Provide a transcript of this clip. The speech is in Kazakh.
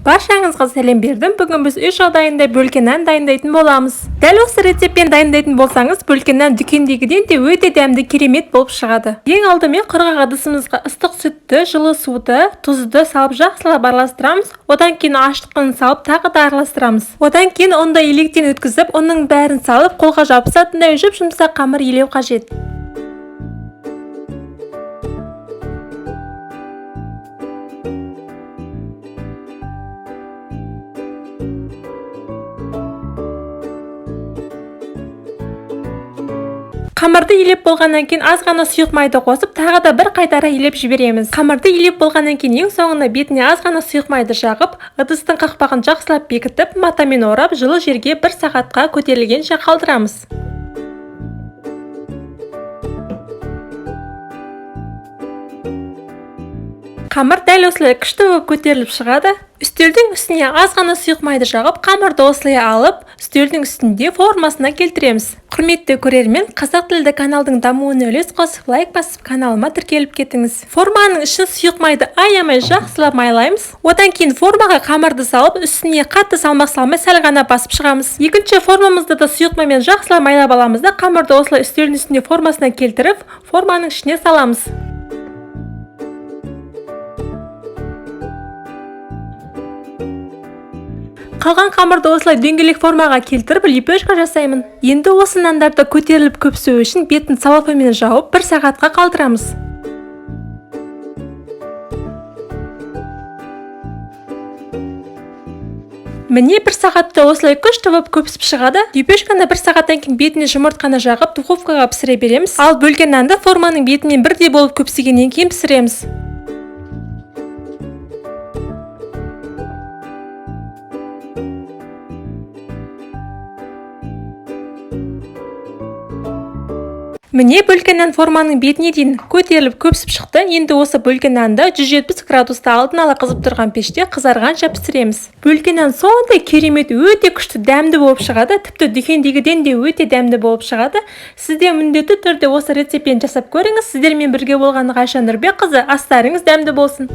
Баршаңызға сәлем бердім. Бүгін біз үй жағдайында бөлке нан дайындайтын боламыз. Дәл осы рецептпен дайындайтын болсаңыз, бөлке нан дүкендегіден де өте дәмді, керемет болып шығады. Ең алдымен құрғақ ыдысымызға ыстық сүтті, жылы суды, тұзды салып жақсылап араластырамыз. Одан кейін ашытқыны салып тағы да араластырамыз. Одан кейін ұнды електен өткізіп, ұнның бәрін салып, қолға жабысатындай жұп-жұмсақ қамыр елеу қажет. Қамырды елеп болғаннан кейін аз ғана сұйық майды қосып, тағы да бір қайтара елеп жібереміз. Қамырды елеп болғаннан кейін ең соңында бетіне аз ғана сұйық майды жағып, ыдыстың қақпағын жақсылап бекітіп, матамен орап, жылы жерге бір сағатқа көтерілгенше қалдырамыз. Қамыр дәл осылай күшті болып көтеріліп шығады. Үстелдің үстіне аз ғана сұйық майды жағып, қамырды осылай алып, үстелдің үстінде формасына келтіреміз. Құрметті көрермен, қазақ тілді каналдың дамуына үлес қосып, лайк басып, каналыма тіркеліп кетіңіз. Форманың ішін сұйық майды аямай жақсылап майлаймыз. Одан кейін формаға қамырды салып, үстіне қатты салмақ салмай сәл ғана басып шығамыз. Екінші формамызды да сұйық маймен жақсылап майлап аламыз да, қамырды осылай үстелдің үстінде формасына келтіріп, форманың ішіне саламыз. Қалған қамырды осылай дөңгелек формаға келтіріп, лепешка жасаймын. Енді осы нандарды көтеріліп көпсу үшін бетін целлофанмен жауып, бір сағатқа қалдырамыз. Міне бір сағатта осылай күшті болып көпсіп шығады. Лепешканы бір сағаттан кейін бетіне жұмыртқаны жағып, духовкаға пісіре береміз. Ал бөлген нанды форманың бетімен бірдей болып көпсігеннен кейін пісіреміз. Міне бөлке нан форманың бетіне дейін көтеріліп көпсіп шықты. Енді осы бөлке нанды 170 градуста алдын ала қызып тұрған пеште қызарғанша пісіреміз. Бөлке нан сондай керемет, өте күшті дәмді болып шығады. Тіпті дүкендегіден де өте дәмді болып шығады. Сіз де міндетті түрде осы рецептпен жасап көріңіз. Сіздермен бірге болған Ғайша Нұрбекқызы. Астарыңыз дәмді болсын.